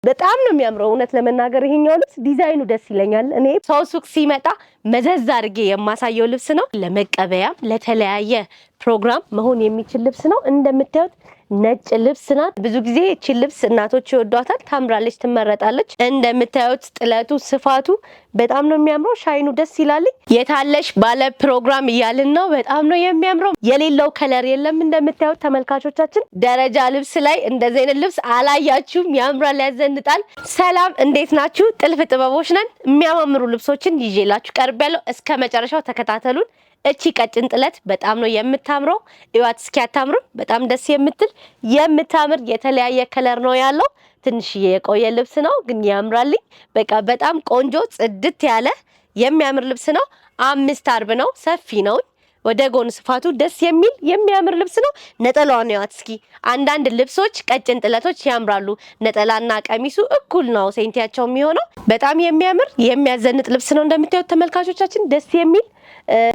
በጣም ነው የሚያምረው። እውነት ለመናገር ይሄኛው ልብስ ዲዛይኑ ደስ ይለኛል። እኔ ሰው ሱቅ ሲመጣ መዘዝ አድርጌ የማሳየው ልብስ ነው። ለመቀበያም ለተለያየ ፕሮግራም መሆን የሚችል ልብስ ነው። እንደምታዩት ነጭ ልብስ ናት። ብዙ ጊዜ ይቺን ልብስ እናቶች ይወዷታል። ታምራለች፣ ትመረጣለች። እንደምታዩት ጥለቱ ስፋቱ በጣም ነው የሚያምረው። Shine ኑ ደስ ይላል። የታለሽ ባለ ፕሮግራም እያልን ነው። በጣም ነው የሚያምረው። የሌለው color የለም። እንደምታዩት ተመልካቾቻችን ደረጃ ልብስ ላይ እንደዚህ አይነት ልብስ አላያችሁም። ያምራል፣ ያዘንጣል። ሰላም፣ እንዴት ናችሁ? ጥልፍ ጥበቦች ነን። የሚያማምሩ ልብሶችን ይዤላችሁ ቀርቤያለሁ። እስከ መጨረሻው ተከታተሉን። እቺ ቀጭን ጥለት በጣም ነው የምታምረው። እዩዋት እስኪ፣ አታምርም? በጣም ደስ የምትል የምታምር የተለያየ color ነው ያለው። ትንሽዬ የቆየ ልብስ ነው ግን ያምራልኝ። በቃ በጣም ቆንጆ ጽድት ያለ የሚያምር ልብስ ነው። 5 አርብ ነው፣ ሰፊ ነው። ወደ ጎን ስፋቱ ደስ የሚል የሚያምር ልብስ ነው። ነጠላዋን እዩዋት እስኪ። አንዳንድ ልብሶች ቀጭን ጥለቶች ያምራሉ። ነጠላና ቀሚሱ እኩል ነው ሴንቲያቸው የሚሆነው። በጣም የሚያምር የሚያዘንጥ ልብስ ነው። እንደምታዩት ተመልካቾቻችን ደስ የሚል፣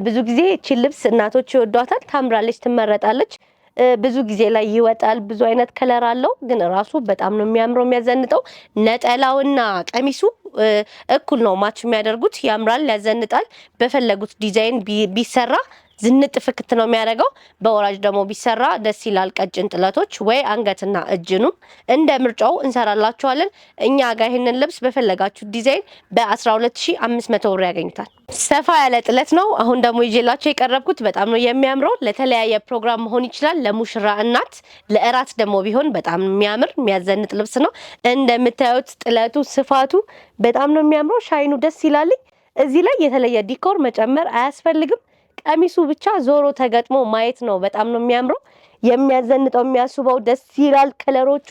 ብዙ ጊዜ እቺን ልብስ እናቶች ይወዷታል። ታምራለች፣ ትመረጣለች። ብዙ ጊዜ ላይ ይወጣል። ብዙ አይነት color አለው፣ ግን ራሱ በጣም ነው የሚያምረው የሚያዘንጠው። ነጠላውና ቀሚሱ እኩል ነው match የሚያደርጉት። ያምራል፣ ያዘንጣል። በፈለጉት ዲዛይን ቢሰራ ዝንጥ ፍክት ነው የሚያደርገው። በወራጅ ደግሞ ቢሰራ ደስ ይላል። ቀጭን ጥለቶች ወይ አንገትና እጅኑም እንደ ምርጫው እንሰራላችኋለን። እኛ ጋር ይህንን ልብስ በፈለጋችሁ ዲዛይን በ12,500 ብር ያገኙታል። ሰፋ ያለ ጥለት ነው። አሁን ደግሞ ይዤላችሁ የቀረብኩት በጣም ነው የሚያምረው። ለተለያየ ፕሮግራም መሆን ይችላል። ለሙሽራ እናት፣ ለእራት ደግሞ ቢሆን በጣም የሚያምር የሚያዘንጥ ልብስ ነው። እንደምታዩት ጥለቱ ስፋቱ በጣም ነው የሚያምረው። Shine ኑ ደስ ይላል። እዚህ ላይ የተለየ decor መጨመር አያስፈልግም። ቀሚሱ ብቻ ዞሮ ተገጥሞ ማየት ነው። በጣም ነው የሚያምረው፣ የሚያዘንጠው፣ የሚያስውበው ደስ ይላል። Color ኦቹ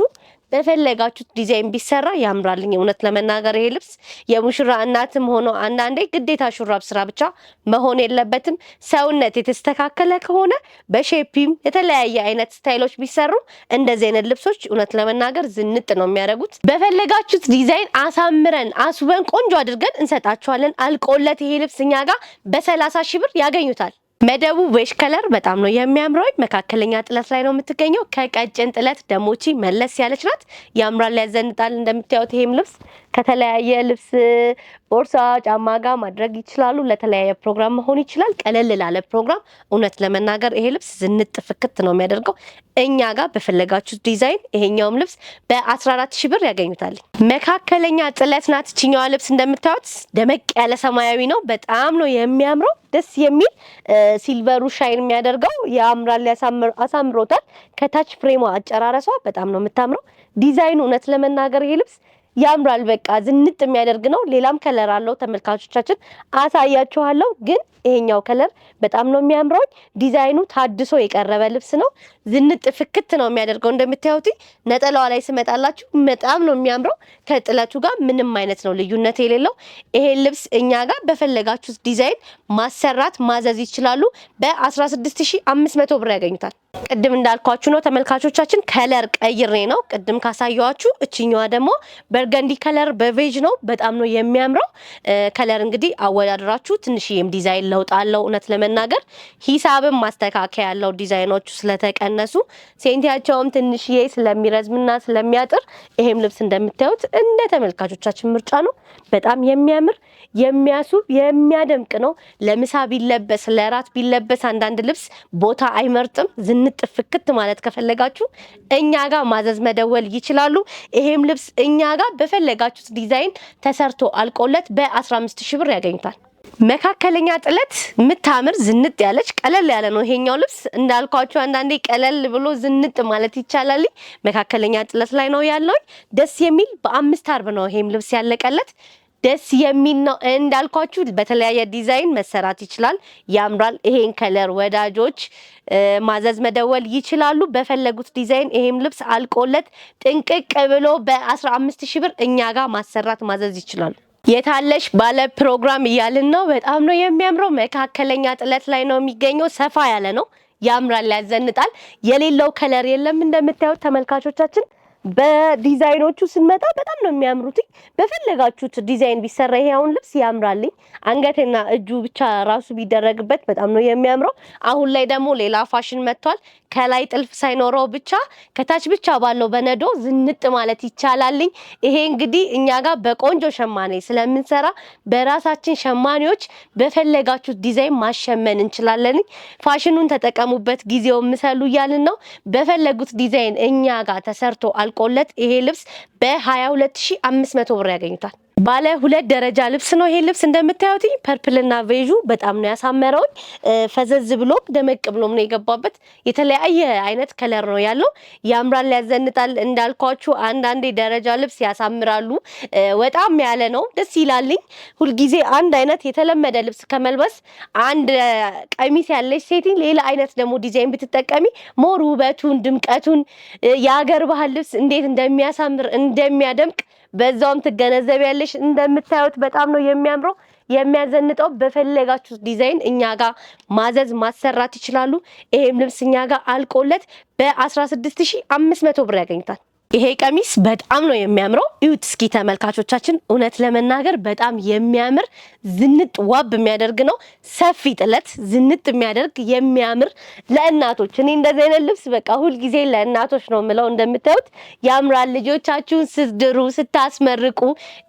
በፈለጋችሁት ዲዛይን ቢሰራ ያምራልኝ። እውነት ለመናገር ይሄ ልብስ የሙሽራ እናትም ሆኖ አንዳንዴ ግዴታ ሹራብ ስራ ብቻ መሆን የለበትም። ሰውነት የተስተካከለ ከሆነ በ shape ም የተለያየ አይነት style ኦች ቢሰሩ እንደዚህ አይነት ልብሶች እውነት ለመናገር ዝንጥ ነው የሚያደርጉት። በፈለጋችሁት ዲዛይን አሳምረን አስውበን ቆንጆ አድርገን እንሰጣችኋለን። አልቆለት ይሄ ልብስ እኛ ጋር በ30,000 ብር ያገኙታል። መደቡ beige color በጣም ነው የሚያምረው። መካከለኛ ጥለት ላይ ነው የምትገኘው። ከቀጭን ጥለት ደሞቺ መለስ ያለች ናት። ያምራል፣ ያዘንጣል። እንደምታዩት ይሄም ልብስ ከተለያየ ልብስ፣ ቦርሳ፣ ጫማ ጋር ማድረግ ይችላሉ። ለተለያየ ፕሮግራም መሆን ይችላል። ቀለል ላለ ፕሮግራም እውነት ለመናገር ይሄ ልብስ ዝንጥ ፍክት ነው የሚያደርገው። እኛ ጋር በፈለጋችሁት ዲዛይን ይሄኛውም ልብስ በ14,000 ብር ያገኙታል። መካከለኛ ጥለት ናት ይችኛዋ ልብስ። እንደምታዩት ደመቅ ያለ ሰማያዊ ነው። በጣም ነው የሚያምረው። ደስ የሚል silver ኡ shine የሚያደርገው ያምራል፣ አሳምሮታል። ከታች frame ሟ አጨራረሷ በጣም ነው የምታምረው። ዲዛይኑ እውነት ለመናገር ይሄ ልብስ ያምራል። በቃ ዝንጥ የሚያደርግ ነው። ሌላም color አለው፣ ተመልካቾቻችን አሳያችኋለሁ። ግን ይሄኛው color በጣም ነው የሚያምረው። ዲዛይኑ ታድሶ የቀረበ ልብስ ነው። ዝንጥ ፍክት ነው የሚያደርገው። እንደምታዩት ነጠላዋ ላይ ስመጣላችሁ በጣም ነው የሚያምረው። ከጥለቱ ጋር ምንም አይነት ነው ልዩነት የሌለው። ይሄን ልብስ እኛ ጋር በፈለጋችሁት ዲዛይን ማሰራት ማዘዝ ይችላሉ። በ16,500 ብር ያገኙታል። ቅድም እንዳልኳችሁ ነው ተመልካቾቻችን፣ color ቀይሬ ነው ቅድም ካሳየኋችሁ። እችኛዋ ደግሞ burgundy color በ beige ነው። በጣም ነው የሚያምረው color። እንግዲህ አወዳደራችሁ ትንሽዬም ዲዛይን ለውጥ አለው። እውነት ለመናገር ሂሳብም ማስተካከያ ያለው ዲዛይኖቹ ስለተቀነሱ ሴንቲያቸውም ትንሽዬ ስለሚረዝምና ስለሚያጥር ይሄም ልብስ እንደምታዩት እንደ ተመልካቾቻችን ምርጫ ነው። በጣም የሚያምር የሚያስውብ የሚያደምቅ ነው። ለምሳ ቢለበስ ለራት ቢለበስ አንዳንድ ልብስ ቦታ አይመርጥም። ዝንጥ ፍክት ማለት ከፈለጋችሁ እኛ ጋር ማዘዝ መደወል ይችላሉ። ይሄም ልብስ እኛ ጋር በፈለጋችሁት ዲዛይን ተሰርቶ አልቆለት በ15,000 ብር ያገኙታል። መካከለኛ ጥለት የምታምር ዝንጥ ያለች ቀለል ያለ ነው ይሄኛው ልብስ። እንዳልኳችሁ አንዳንዴ ቀለል ብሎ ዝንጥ ማለት ይቻላል። መካከለኛ ጥለት ላይ ነው ያለው። ደስ የሚል በ5 አርብ ነው ይሄም ልብስ ያለቀለት። ደስ የሚል ነው። እንዳልኳችሁ በተለያየ ዲዛይን መሰራት ይችላል። ያምራል። ይሄን color ወዳጆች ማዘዝ መደወል ይችላሉ በፈለጉት ዲዛይን። ይሄም ልብስ አልቆለት ጥንቅቅ ብሎ በ15,000 ብር እኛ ጋር ማሰራት ማዘዝ ይችላሉ። የታለሽ ባለ ፕሮግራም እያልን ነው። በጣም ነው የሚያምረው። መካከለኛ ጥለት ላይ ነው የሚገኘው። ሰፋ ያለ ነው። ያምራል፣ ያዘንጣል። የሌለው color የለም። እንደምታዩት ተመልካቾቻችን በዲዛይኖቹ ስንመጣ በጣም ነው የሚያምሩት። በፈለጋችሁት ዲዛይን ቢሰራ ይሄ አሁን ልብስ ያምራልኝ። አንገትና እጁ ብቻ ራሱ ቢደረግበት በጣም ነው የሚያምረው። አሁን ላይ ደግሞ ሌላ ፋሽን መጥቷል። ከላይ ጥልፍ ሳይኖረው ብቻ ከታች ብቻ ባለው በነዶ ዝንጥ ማለት ይቻላልኝ። ይሄ እንግዲህ እኛ ጋር በቆንጆ ሸማኔ ስለምንሰራ በራሳችን ሸማኔዎች በፈለጋችሁት ዲዛይን ማሸመን እንችላለን። ፋሽኑን ተጠቀሙበት፣ ጊዜው ምሰሉ እያልን ነው። በፈለጉት ዲዛይን እኛ ጋር ተሰርቶ አልቆለት ይሄ ልብስ በ22,500 ብር ያገኙታል። ባለ ሁለት ደረጃ ልብስ ነው ይሄ ልብስ። እንደምታዩት purple ና beige ኡ በጣም ነው ያሳመረው። ፈዘዝ ብሎም ደመቅ ብሎም ነው የገባበት። የተለያየ አይነት color ነው ያለው። ያምራል፣ ያዘንጣል። እንዳልኳችሁ አንዳንዴ ደረጃ ልብስ ያሳምራሉ። ወጣም ያለ ነው፣ ደስ ይላልኝ። ሁልጊዜ አንድ አይነት የተለመደ ልብስ ከመልበስ አንድ ቀሚስ ያለች ሴት ሌላ አይነት ደግሞ ዲዛይን ብትጠቀሚ more ውበቱን፣ ድምቀቱን፣ የሀገር ባህል ልብስ እንዴት እንደሚያሳምር እንደሚያደምቅ በዛውም ትገነዘቢያለሽ። እንደምታዩት በጣም ነው የሚያምረው የሚያዘንጠው። በፈለጋችሁት ዲዛይን እኛ ጋር ማዘዝ ማሰራት ይችላሉ። ይሄም ልብስ እኛ ጋር አልቆለት በ16,500 ብር ያገኙታል። ይሄ ቀሚስ በጣም ነው የሚያምረው። እዩት እስኪ ተመልካቾቻችን፣ እውነት ለመናገር በጣም የሚያምር ዝንጥ ዋብ የሚያደርግ ነው። ሰፊ ጥለት ዝንጥ የሚያደርግ የሚያምር ለእናቶች፣ እኔ እንደዚህ አይነት ልብስ በቃ ሁልጊዜ ለእናቶች ነው የምለው። እንደምታዩት ያምራል። ልጆቻችሁን ስትድሩ፣ ስታስመርቁ፣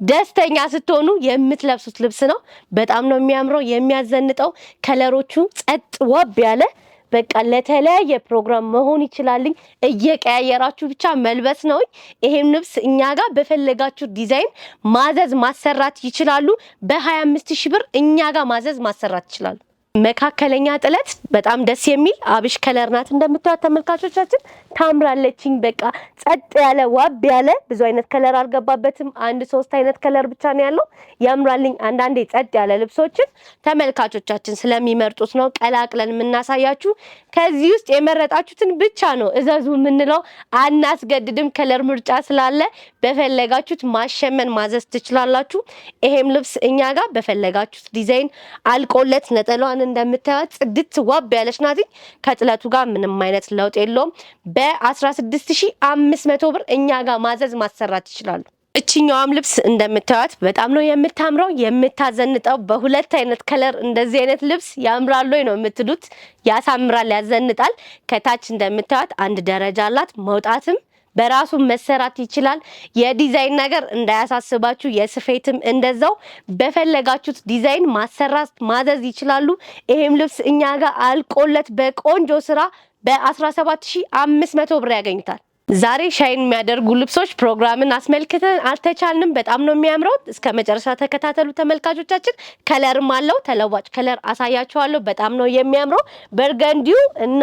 ደስተኛ ስትሆኑ የምትለብሱት ልብስ ነው። በጣም ነው የሚያምረው የሚያዘንጠው። color ኦቹ ጸጥ ዋብ ያለ በቃ ለተለያየ ፕሮግራም መሆን ይችላልኝ። እየቀያየራችሁ ብቻ መልበስ ነው። ይሄም ልብስ እኛ ጋር በፈለጋችሁ ዲዛይን ማዘዝ ማሰራት ይችላሉ። በ25,000 ብር እኛ ጋር ማዘዝ ማሰራት ይችላሉ። መካከለኛ ጥለት በጣም ደስ የሚል አብሽ color ናት። እንደምታዩት ተመልካቾቻችን ታምራለችኝ። በቃ ጸጥ ያለ ዋብ ያለ ብዙ አይነት color አልገባበትም። አንድ ሶስት አይነት color ብቻ ነው ያለው። ያምራልኝ። አንዳንዴ ጸጥ ያለ ልብሶችን ተመልካቾቻችን ስለሚመርጡት ነው ቀላቅለን የምናሳያችሁ። ከዚህ ውስጥ የመረጣችሁትን ብቻ ነው እዘዙ የምንለው፣ አናስገድድም። color ምርጫ ስላለ በፈለጋችሁት ማሸመን ማዘዝ ትችላላችሁ። ይሄም ልብስ እኛ ጋር በፈለጋችሁት ዲዛይን አልቆለት ነጠላዋን እንደምታዩት ጽድት ዋብ ያለች ናት። ከጥለቱ ጋር ምንም አይነት ለውጥ የለውም። በ16,500 ብር እኛ ጋር ማዘዝ ማሰራት ይችላሉ። እችኛዋም ልብስ እንደምታዩት በጣም ነው የምታምረው የምታዘንጠው። በሁለት አይነት color እንደዚህ አይነት ልብስ ያምራል ወይ ነው የምትሉት። ያሳምራል፣ ያዘንጣል። ከታች እንደምታዩት አንድ ደረጃ አላት። መውጣትም በራሱ መሰራት ይችላል። የዲዛይን ነገር እንዳያሳስባችሁ፣ የስፌትም እንደዛው በፈለጋችሁት ዲዛይን ማሰራት ማዘዝ ይችላሉ። ይሄም ልብስ እኛ ጋር አልቆለት በቆንጆ ስራ በ17,500 ብር ያገኙታል። ዛሬ shine የሚያደርጉ ልብሶች ፕሮግራምን አስመልክተን አልተቻልንም። በጣም ነው የሚያምረው። እስከ መጨረሻ ተከታተሉ ተመልካቾቻችን። color ም አለው፣ ተለዋጭ color አሳያችኋለሁ። በጣም ነው የሚያምረው። burgundy ው እና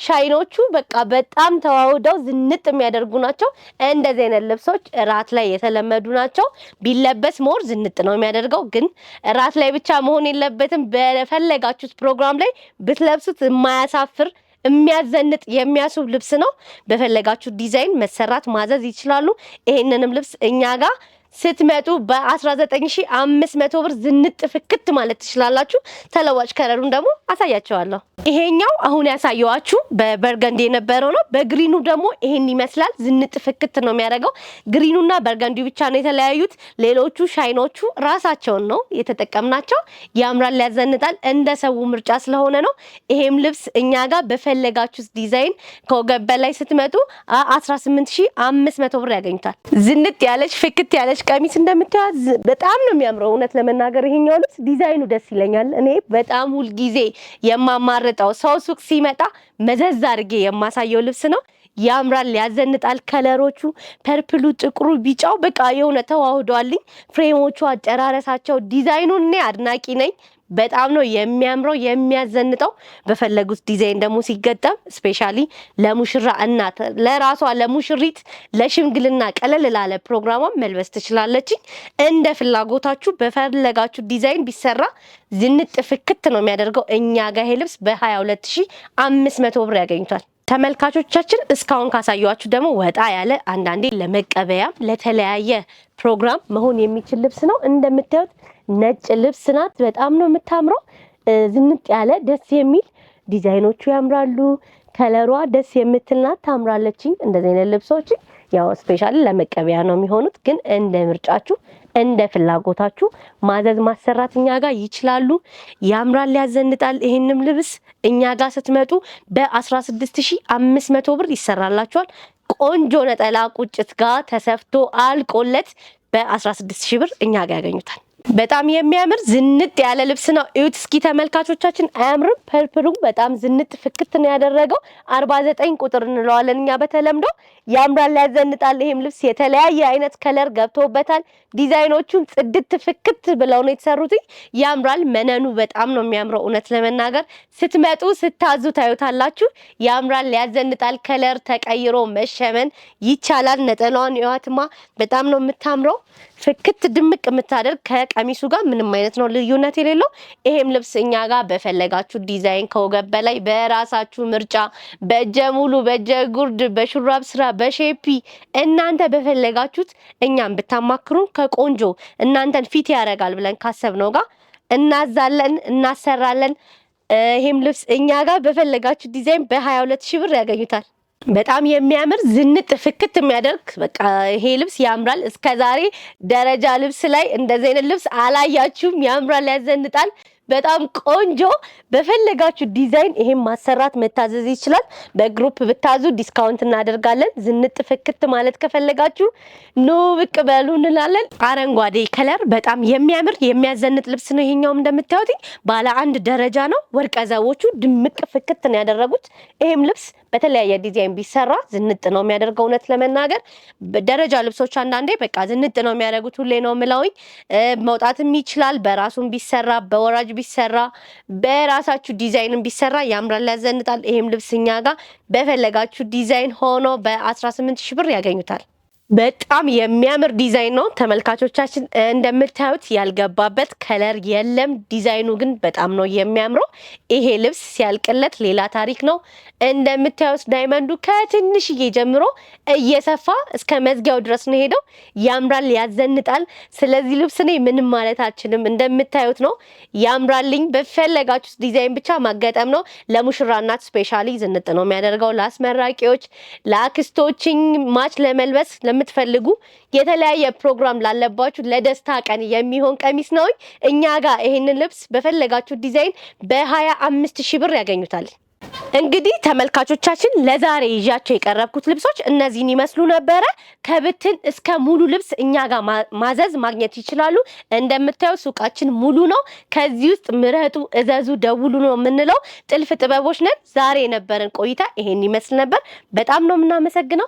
shine ኦቹ በቃ በጣም ተዋውደው ዝንጥ የሚያደርጉ ናቸው። እንደዚህ አይነት ልብሶች እራት ላይ የተለመዱ ናቸው። ቢለበስ more ዝንጥ ነው የሚያደርገው። ግን እራት ላይ ብቻ መሆን የለበትም። በፈለጋችሁት ፕሮግራም ላይ ብትለብሱት የማያሳፍር የሚያዘንጥ የሚያስውብ ልብስ ነው። በፈለጋችሁ ዲዛይን መሰራት ማዘዝ ይችላሉ። ይሄንንም ልብስ እኛ ጋር ስትመጡ በ19,500 ብር ዝንጥ ፍክት ማለት ትችላላችሁ። ተለዋጭ color ኡን ደግሞ አሳያቸዋለሁ። ይሄኛው አሁን ያሳየዋችሁ በ burgundy የነበረው ነው። በ green ኡ ደግሞ ይሄን ይመስላል። ዝንጥ ፍክት ነው የሚያደርገው። green ኡና burgundy ው ብቻ ነው የተለያዩት። ሌሎቹ shine ኦቹ ራሳቸውን ነው የተጠቀምናቸው። ያምራል፣ ያዘንጣል። እንደ ሰው ምርጫ ስለሆነ ነው። ይሄም ልብስ እኛ ጋር በፈለጋችሁት ዲዛይን ከወገብ በላይ ስትመጡ 18,500 ብር ያገኙታል። ዝንጥ ያለች ፍክት ያለች ቀሚስ እንደምታዩት በጣም ነው የሚያምረው። እውነት ለመናገር ይሄኛው ልብስ ዲዛይኑ ደስ ይለኛል። እኔ በጣም ሁልጊዜ የማማርጠው ሰው ሱቅ ሲመጣ መዘዝ አድርጌ የማሳየው ልብስ ነው። ያምራል፣ ያዘንጣል። color ኦቹ purple ኡ፣ ጥቁሩ፣ ቢጫው በቃ የሆነ ተዋህዷልኝ። frame ኦቹ፣ አጨራረሳቸው፣ ዲዛይኑን እኔ አድናቂ ነኝ። በጣም ነው የሚያምረው የሚያዘንጠው። በፈለጉት ዲዛይን ደግሞ ሲገጠም specially ለሙሽራ እናት ለራሷ ለሙሽሪት ለሽምግልና ቀለል ላለ ፕሮግራሟን መልበስ ትችላለች። እንደ ፍላጎታችሁ በፈለጋችሁ ዲዛይን ቢሰራ ዝንጥ ፍክት ነው የሚያደርገው። እኛ ጋር ይሄ ልብስ በ22,500 ብር ያገኙታል። ተመልካቾቻችን እስካሁን ካሳየኋችሁ ደግሞ ወጣ ያለ አንዳንዴ ለመቀበያም ለተለያየ ፕሮግራም መሆን የሚችል ልብስ ነው። እንደምታዩት ነጭ ልብስ ናት። በጣም ነው የምታምረው። ዝንጥ ያለ ደስ የሚል ዲዛይኖቹ ያምራሉ። ከለሯ ደስ የምትልናት ታምራለችኝ። እንደዚህ አይነት ልብሶች ያው specially ለመቀበያ ነው የሚሆኑት፣ ግን እንደ ምርጫችሁ እንደ ፍላጎታችሁ ማዘዝ ማሰራት እኛ ጋር ይችላሉ። ያምራል፣ ያዘንጣል። ይሄንም ልብስ እኛ ጋር ስትመጡ በ16,500 ብር ይሰራላችኋል። ቆንጆ ነጠላ ቁጭት ጋር ተሰፍቶ አልቆለት በ16,000 ብር እኛ ጋር ያገኙታል። በጣም የሚያምር ዝንጥ ያለ ልብስ ነው። እዩት እስኪ ተመልካቾቻችን፣ አያምርም? Purple ኡ በጣም ዝንጥ ፍክት ነው ያደረገው። 49 ቁጥር እንለዋለን እኛ በተለምዶ። ያምራል፣ ያዘንጣል። ይሄም ልብስ የተለያየ አይነት color ገብቶበታል። ዲዛይኖቹም ጽድት ፍክት ብለው ነው የተሰሩት። ያምራል። መነኑ በጣም ነው የሚያምረው። እውነት ለመናገር ስትመጡ ስታዙ ታዩታላችሁ። ያምራል፣ ያዘንጣል። Color ተቀይሮ መሸመን ይቻላል። ነጠላዋን እዩዋትማ፣ በጣም ነው የምታምረው። ፍክት ድምቅ የምታደርግ ከቀሚሱ ጋር ምንም አይነት ነው ልዩነት የሌለው። ይሄም ልብስ እኛ ጋር በፈለጋችሁ ዲዛይን ከወገብ በላይ በራሳችሁ ምርጫ በእጀ ሙሉ፣ በእጀ ጉርድ፣ በሹራብ ስራ፣ በሼፒ እናንተ በፈለጋችሁት እኛም ብታማክሩን ከቆንጆ እናንተን fit ያደርጋል ብለን ካሰብነው ጋር እናዛለን፣ እናሰራለን። ይሄም ልብስ እኛ ጋር በፈለጋችሁ ዲዛይን በ22,000 ብር ያገኙታል። በጣም የሚያምር ዝንጥ ፍክት የሚያደርግ በቃ ይሄ ልብስ ያምራል። እስከዛሬ ደረጃ ልብስ ላይ እንደዚህ አይነት ልብስ አላያችሁም። ያምራል፣ ያዘንጣል። በጣም ቆንጆ በፈለጋችሁ ዲዛይን ይሄን ማሰራት መታዘዝ ይችላል። በ group ብታዙ discount እናደርጋለን። ዝንጥ ፍክት ማለት ከፈለጋችሁ ኑ ብቅ በሉ እንላለን። አረንጓዴ color በጣም የሚያምር የሚያዘንጥ ልብስ ነው። ይሄኛውም እንደምታዩት ባለ አንድ ደረጃ ነው። ወርቀ ዘቦቹ ድምቅ ፍክት ነው ያደረጉት። ይሄም ልብስ በተለያየ ዲዛይን ቢሰራ ዝንጥ ነው የሚያደርገው። እውነት ለመናገር ደረጃ ልብሶች አንዳንዴ በቃ ዝንጥ ነው የሚያደርጉት። ሁሌ ነው የምለውኝ። መውጣትም ይችላል። በራሱም ቢሰራ በወራጅ ቢሰራ በራሳችሁ ዲዛይንም ቢሰራ ያምራል፣ ያዘንጣል። ይሄም ልብስ እኛ ጋር በፈለጋችሁ ዲዛይን ሆኖ በ18,000 ብር ያገኙታል። በጣም የሚያምር ዲዛይን ነው ተመልካቾቻችን። እንደምታዩት ያልገባበት color የለም። ዲዛይኑ ግን በጣም ነው የሚያምረው። ይሄ ልብስ ሲያልቅለት ሌላ ታሪክ ነው። እንደምታዩት diamond ኡ ከትንሽዬ ጀምሮ እየሰፋ እስከ መዝጊያው ድረስ ነው ሄደው። ያምራል፣ ያዘንጣል። ስለዚህ ልብስ እኔ ምንም ማለት አልችልም። እንደምታዩት ነው ያምራልኝ። በፈለጋችሁት ዲዛይን ብቻ ማገጠም ነው። ለሙሽራ እናት specially ዝንጥ ነው የሚያደርገው። ለአስመራቂዎች፣ ለአክስቶችኝ match ለመልበስ ለምትፈልጉ የተለያየ ፕሮግራም ላለባችሁ ለደስታ ቀን የሚሆን ቀሚስ ነው። እኛ ጋር ይሄንን ልብስ በፈለጋችሁ ዲዛይን በ25,000 ብር ያገኙታል። እንግዲህ ተመልካቾቻችን ለዛሬ ይዣቸው የቀረብኩት ልብሶች እነዚህን ይመስሉ ነበረ። ከብትን እስከ ሙሉ ልብስ እኛ ጋር ማዘዝ ማግኘት ይችላሉ። እንደምታዩ ሱቃችን ሙሉ ነው። ከዚህ ውስጥ ምረጡ፣ እዘዙ፣ ደውሉ ነው የምንለው። ጥልፍ ጥበቦች ነን። ዛሬ የነበረን ቆይታ ይሄን ይመስል ነበር። በጣም ነው የምናመሰግነው።